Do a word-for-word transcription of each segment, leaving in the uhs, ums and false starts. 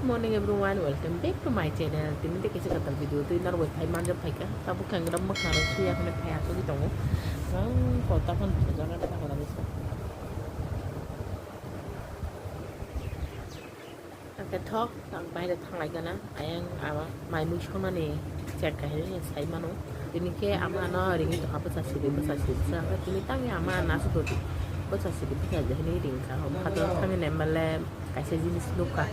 Morning everyone, welcome back to my channel. Tini tei kaisa kwtal video twi norok bai phai manjak phaikha. Tabuk khe ang gram mwkhang rok suya hwnwi phai asugwi tongo. Ang kota phano bwsajak ani sakura bwsa. Ang khe thok, ang baire thanglai gana. Ayang ama mai mui songnani chat kahini sai mano. Tini khe ama ano ringwi tongkha bwsa sidi, bwsa sidi. Tini tangwi ama ano aswk dodi bwsa sidi, bwsa sidi hwnwi ringkha. Omo khato thangwi naimale. Kaisa jinis nukha,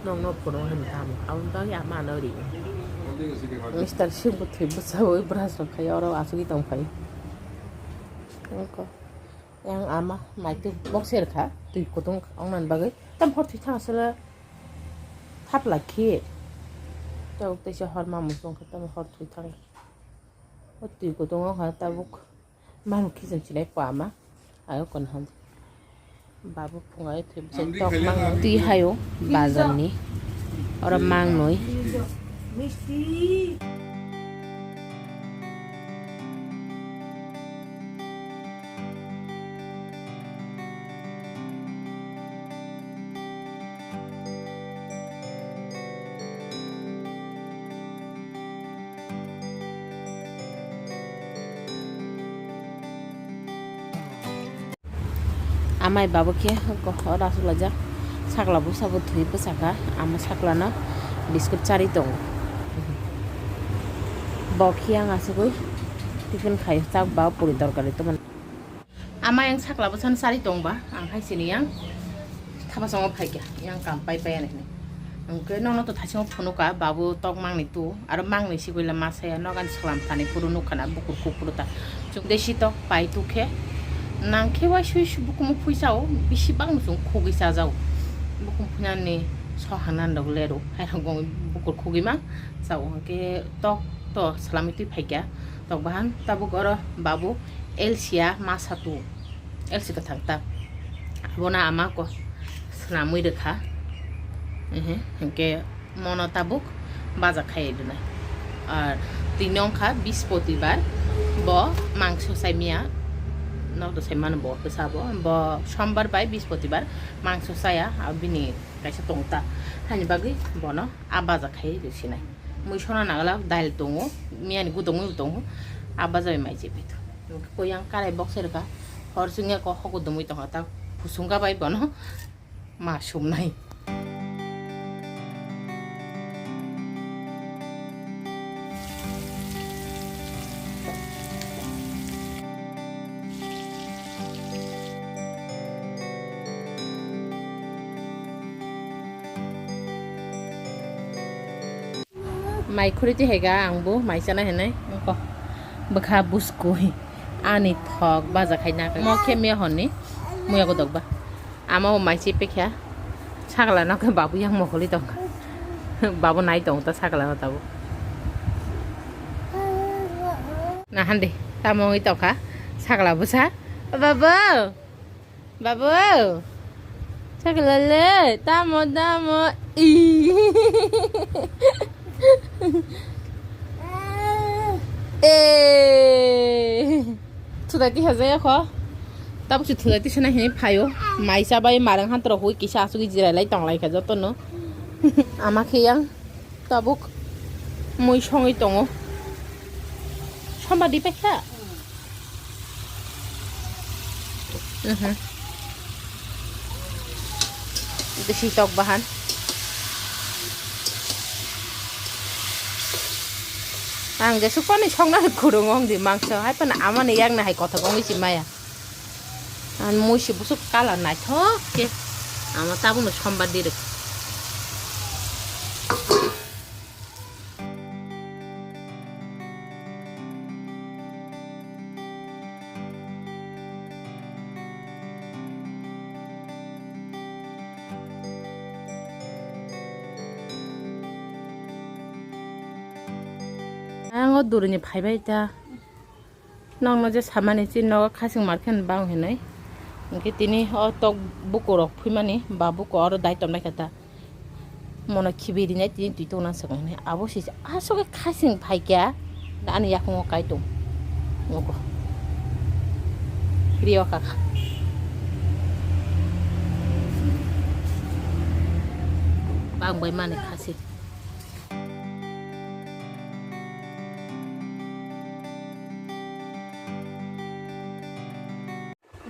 nokno phunuk hinwi tamo. Aboni bagwi ama ano ri. Mister Singh bo thwi bwsao brush rok khai oro asugwi tongphai. Oko. Yang ama maitwi bok serkha, twi kutung wngnani bagwi. Tam hor thwi thang aswle thap lakhi. Tabuk teisa hor ma muchung khe tam hor thwi thang. O twi kutung wngkha tabuk. Manu khiching chinai pama ayo kon ham. Babu phungai thwi bwsai tok mang twi hayo bazar ni oro mang noi. Amai babo khe oro aswk laijak, sakla bwsa bo thwi bwsakha, ama saklano biskut charwi tongo. Bo khe ang asugwi tiffin khai chak ba puri torkari tongmani. Ama yang sakla bwsano chari tongba, ang hai sini yang thapa songo phaikha, yang kam pai pai ani hinwi. Hwnkhe nokno to thaisingo phunuka, babu tok mangni tu, aro mangni sikoila ma saya, nokani swlam thani phuru nukha na, bukur kuk phuru ta. Chwng desi tok pai tu khe, nang khe uaisui bukumu phui chao, bisi bangno chwng khugwi chajao. Bukum phuinani sohangnan rok leru, hai rok bukur khugwi ma chao, hwnkhe tok to swlamwi twi phaikha, tok bahan tabuk oro babu. Elsia masa tu, elsi kwthang ta. Abono ama ko swnamwi rwkha. Ehe, hinkhe mono tabuk baja khai rwnai. Ar tini wngkha Bispoti bar, bo mangso sai miya. Nok to sai mano bo khe sabo. Bo Sombar bai Bispoti bar mangso saya, abo bini kaisa tong ta. Hani bagwi bono a baja khai rwsinai. Mui sona nagala dail tongo, miyani gudungwi tongo, a baja bai mai chepito. Koyang karai bok serka, hor singya ko hoko dumui tongo ta, kusungka bai bono ma sumnai. Mai khuri twi hai ga ang bo mai chana hinwi wngkha bwkha buskui ani thok baja khai na mo khe me honni muya godok ba ama bo mai chi pekha sakla no khe babu yang mokoli tongkha babu nai tong ta sakla no tabuk na hande tamo wngwi tongkha sakla bwsa babu. Babu, chaklale, tamo, tamo, i. Eh. Thudai tiha jaya kho. Tabuk si thudai tisa na hini phayo. Mai chabai marang han toro hui kisa asugwi jirai lai tong lai kha joto no. Ama khe yang. Tabuk mui songwi tongo. Sombar di paikha? Mhm. Bisi tok bahan. Ang jesuk pani songna khurung ong di mangso. Hai pana amani yakna hai kothok ongwi si maya. Ang mui si busuk colour naithok khe. Ama tabukno sombar di rwk. Ang o duruni phaibai ta. Nokno je samani chini nogo khasing markhe bang hinwi. Hinkhe tini o tok bukurok phimani ba buko oro dai tongnai khe ta. Mono khibi rinai tini twi tongna swkang hinwi. Abo se aswk khe khasing phaikha. Da ani yakungo kai tong. Nogo. Rio kha kha. Ang bai mani khasi.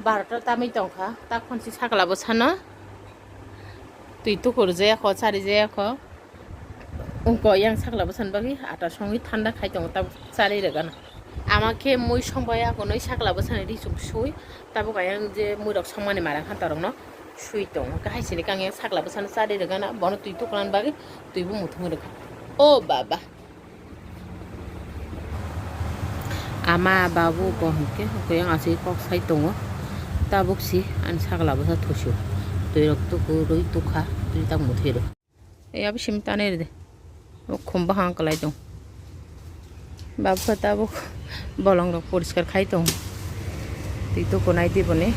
Barota tamwi tongkha, ta khonsi sakla bwsano twi tukur jaya kho, chari jaya kho. Wngkha yang sakla bwsani bagwi ata songwi thanda khai tongo, tabuk charwi rwgano. Ama khe mui songbai akonwi sakla bwsani ri chuk sui, tabuk ayang je muirok songmani mara khan torokno sui tongo. Hwnkhe hai sini kang yang sakla bwsano charwi rwgana, bono twi tukulani bagwi twibo muthungwi rwkha. O baba! Ama babu bo hwnkhe hwnkhe yang aswk kok sai tongo. Tabuk si ani sakla bwsa thusu. Twi rok tuku rwi tukha, twi tak muthwi rw. Ei abo simi tanwi rw de. Bo khum bahang kwlai tong. Babu khe tabuk bolong rok poriskar khai tong. Twi tuku nai di boni.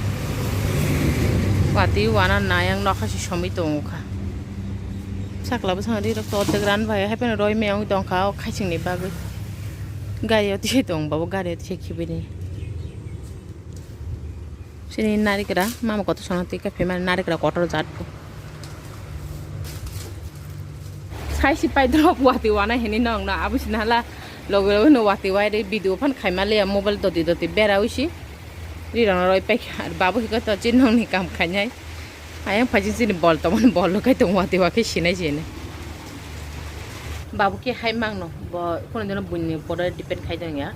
Watwi wana nayang nokha si somwi tongo kha. Sakla bwskango ri rok to ordek ran bai hai phano roi meyang tongkha o khaising ni bagwi. Gari o twi tong babu gari o twi khibini. Sini narikra mama kotor sana twi khe phaimani narikra kotor jat bo. Sai si pai drop watwi wana hini nong na abo sini hala loge loge no watwi wai ri video phan khaima le mobile doti doti bera wi si. Ri rong roi pai kha babu hiko to chin nong ni kam khainai. Ayang phaising chini bol tongmani bol rok kai tong watwi wakhe sinai sinai. Babu khe hai mangno bo khunu dino buini pore depend khai tong ya.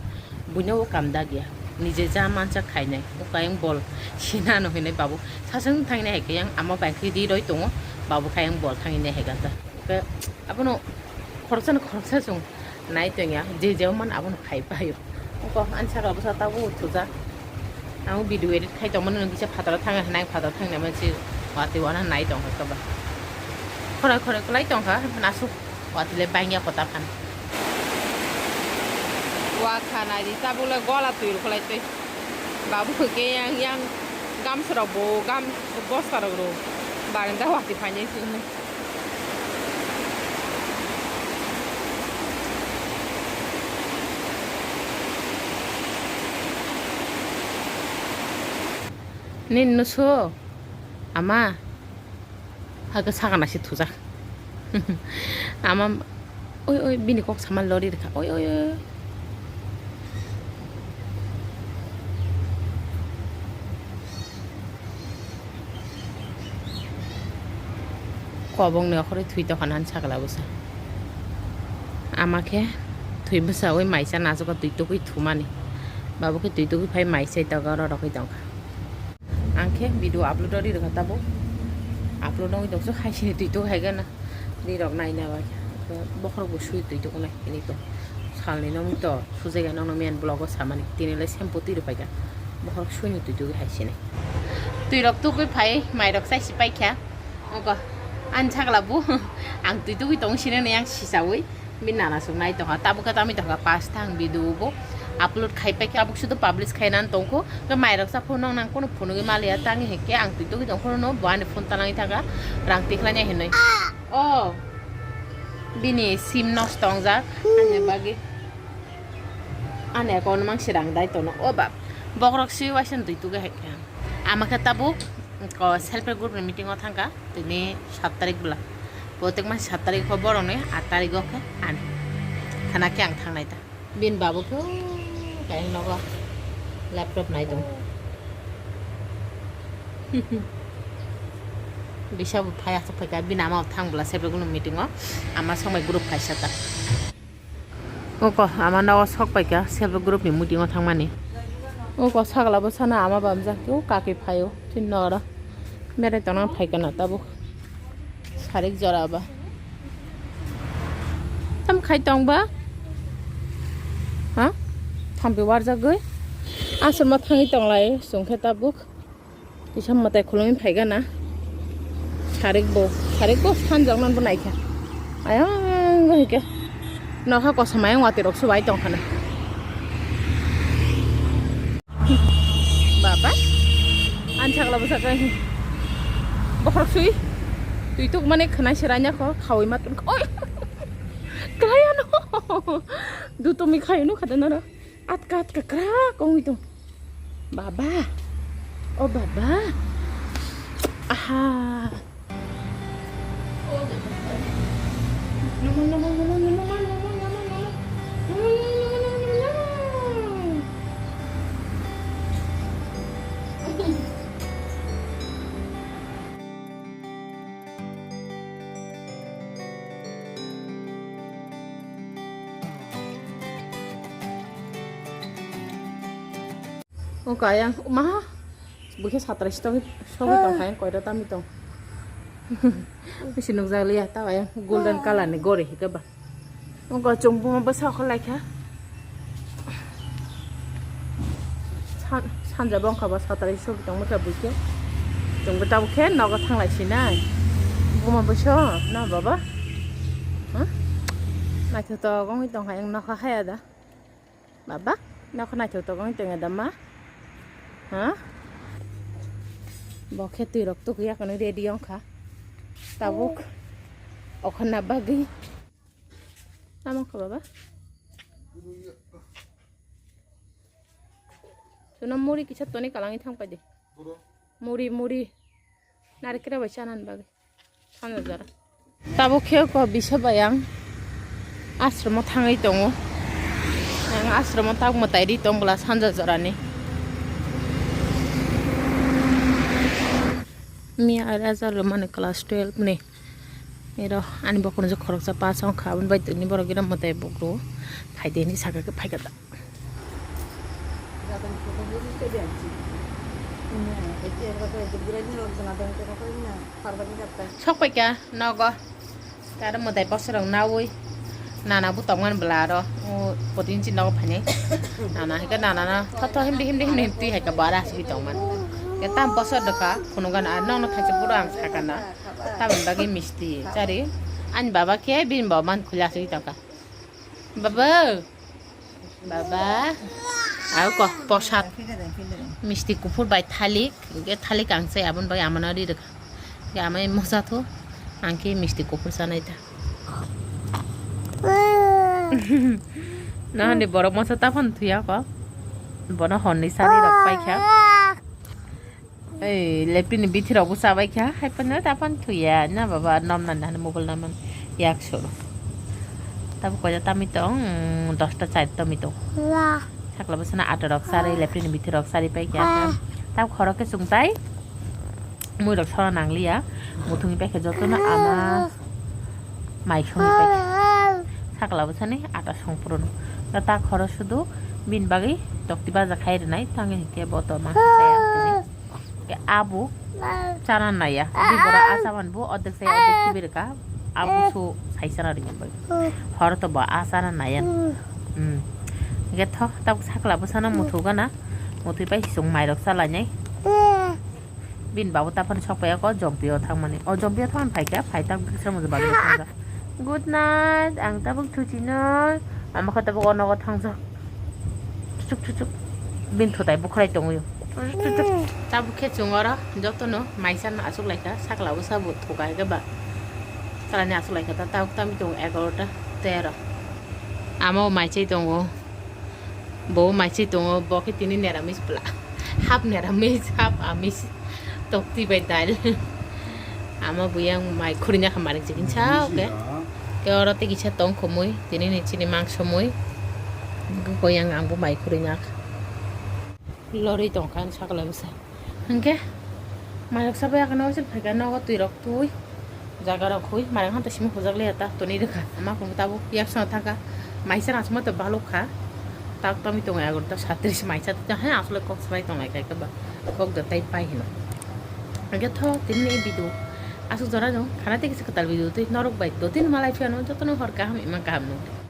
Buino o kam dak ya. Nije ja mansa khainai. O kayang bol sinano hinai babu. Sasang thangnai hai khe yang ama bai khe di roi tongo. Babu kayang bol thangnai hai gata. Khe abono khoroksa no khoroksa chwng nai tong ya. Je je man abono khai paio. Oko ani saka bwsa tabuk thujak. Ang video edit khai tongmani nung kisa phataro thang hinai phataro thang hinai mansi watwi wana nai tong kha ba. Khoroi khoroi kwlai tong kha nasuk watwi le bangya kota phan. Wa kha nai di tabuk le gola twi rw kwlai twi. Babu ke yang yang gam srok bo gam bosta rok ro. Barenda watwi phainai sini. Nini nusu ama hake sakana si thujak. Ama oi oi bini kok sama lori rikha oi oi oi. Kobong ni okhorwi thwi tokha nani sakla bwsa. Ama khe thwi bwsa oi maisa nachuka twi tugwi thumani. Babu khe twi tugwi phai maisa doga oro rokwi tongkha. Ang khe video upload ori rwkha tabuk. Upload ongwi tongsu hai sini twi tuk hai gana. Ri rok naina bai. Bokhorok bo sui twi tuk nai hini to. Salni nong to sujai ga nong men vlog o samani. Tini le shampoo twi rw pai ga. Bokhorok sui ni twi tuk hai sini. Twi rok tugwi phai mai rok sai si pai kha. Ogo. Ani sakla bu. Ang twi tugwi tong sini ne yang sisawi. Bini nana suk nai tongkha, tabuk khe tamwi tongkha, pass thang video bo upload khai paikha, tabuk sudu publish khai nani tongkho, hwnkhe mairok sa phone nang nang kono phunugwi maliya, tangwi hinkhe ang twi tugwi tongkho no bo ani phone talangwi thangkha, rang tikhlani hinwi. O bini sim nosto wngjak, ani bagwi ani account mang se rang dai tono, o bab, bokrok si waisa twi tugwi hai khe. Ama khe tabuk, ko, self help group ni meeting o thangkha, tini sat tarik bwla. Bo tekma sat tarik kho borok ni, at tarik o khe ani. Khana khe ang thangnai ta. Bini babu khe, o, kayang nogo laptop nai tong. Bisa bo phai aswk phaikha, bini ama bo thang bwla self help group ni meeting o. Ama songbai group kaisa ta. Oko ama nogo sok paikha self help group ni meeting o thangmani. Oko sagla bwsano ama bamjak khe o kakwi phaio tini noro berai tongna phaikha na tabuk sarik jora ba. Tam khai tong ba? Ha? Thampi warjagwi aswk ma thangwi tonglai chwng khe tabuk. Kisa mwtai khulumwi phaikha na. Sarik bo, sarik bo sanjak nang bo naikha. Ayang go hike. Nokha kosom ayang watwi rok subai tongkha na. Baba. Ani sakla bwsa khe. Bokhorok sui. Twi tuk mani khwnai se raina kho, khawi ma tong kha. Oi. Klai ano. Duto mi khayo no khada naro. Atka atka kra kongwi tong. Baba. O baba. Aha. Wngkha ayang ma, bukhe satrai sogwi, sogwi tongkha ayang koira tamwi tong. Bisi nukjak liya ta ayang golden colour ni gori hikhe ba. Wngkha chwng buma bwsa okha laikha. San-, sanja bo wngkha ba satrai sogwi tongma khe bukhe. Chwngbo tabukhe nogo thanglai sinai. Buma bwsa na baba? Huh? Naithotok wngwi tongkha ayang nokha haya da. Baba, nokha naithotok wngwi tongya da ma? Ha? Bo khe twi rok tukuya kono ready wngkha. Tabuk okhorna bagwi. Tamo kha baba? Chwngno muri kisa toni kalangwi thang paidi. Muri, muri. Narikra bai chanani bagwi. Sanja jora. Tabuk khe ko bisa bai ang ashromo thangwi tongo. Ang ashromo tak mwtai ri tong bwla sanja jorani. Miya ar ajalo mani class twelve ni. Ero ani bokhorok je khoroksa pass wngkha, aboni bai tini borok gira mwtai bukro phaidi hinwi saka khe phaikha da. Sok paikha nogo. Aro mwtai bosor rok naui nana bo tongmani bwla aro o potin chin nogo phainai. Nana hai khe nana no thotho himdi himdi himdi twi hai khe bara asugwi tongmani. Khe tam bosor dokha phunukgana ar nokno thaisa phuru ang sakana. Tamoni bagwi misti chari. Ani baba khe bini baba man khuli asugwi tongkha. Baba. Baba. Au ko posat. Misti kuphur bai thalik. Ge thalik ang se aboni bagwi amano ri rwkha. Ge amai mosa tho. Ang khe misti kuphur sanai ta. Nahani borok mosa taphano thuya ko. Bono honni sari rok paikha. Ei, lepini bithi rok bo chabai kha, hai phano tapan thuya, na baba, nom na nani mobile naman yak soro. Tabuk koida tami tong, mm, dosta char tami tong. Sakla bwsana ata rok sari, lepini bithi rok sari pai kha. Tabuk khorok khe chwng tai, mui rok sora nang liya, muthungwi pai kha jotono ama. Mai songwi paikha. Sakla bwsani ata songphuru no. Da ta khoro sudu bini bagwi tokti baja khai rwnai, tangwi hinkhe bo to ma saya tini. Ke abu chana naya. Di bora achaman bu ordek saya ordek khibi rwkha. Abu su sai chana rwkha bai. Horo to bo a chana naya. Hmm. Hinkhe thok tabuk sakla bwsano muthu gana. Muthui pai song mairok chalainai. Bini babo taphano sok paiya ko, jompio thangmani. O jompio thangmani phaikha, phai tak bwswk mujung bagwi thangjak. Good night, ang tabuk thuchinoi. Ama khe tabuk o nogo thangjak. Chuchuk, chuchuk. Bini thutai bukhrai tongwi. Chuchuk, chuchuk. Tabuk khe chwng oro jotono maisa no achuk laikha, sakla bwsa bo thuka hai khe ba. Salani achuk laikha ta, tabuk tamo tongo egarota tero. Ama o maichai tongo. Bo maichai tongo, bo khe tini neramis bwla. Half neramis, half amis. Tokti bai dal. Ama buyang mai khurina kha maring chikin sa, okay. Ke oro tei kisa tong khumui, tini ni chini mangso mui. Buyang ang bo mai khurina kha. Lorwi tong kha, sakla bwsa. Hwnkhe, mairok sabai akhano waisa phaikha nogo twi rok twi, jaga rok hui, mairok hanta simi hujak liya ta, toni rwkha, ama kung tabuk yapsano thangkha, maisa rang sima to baluk kha, tak tami tongo agar ta satris maisa to hai asle kok swbai tonglai kha ba, kok da tai pai hino. Hwnkhe tho tini ni video aswk jora no khana tei kisa kwtal video twi norok bai do tin malai phiya no joto no hor kaham ima kaham no.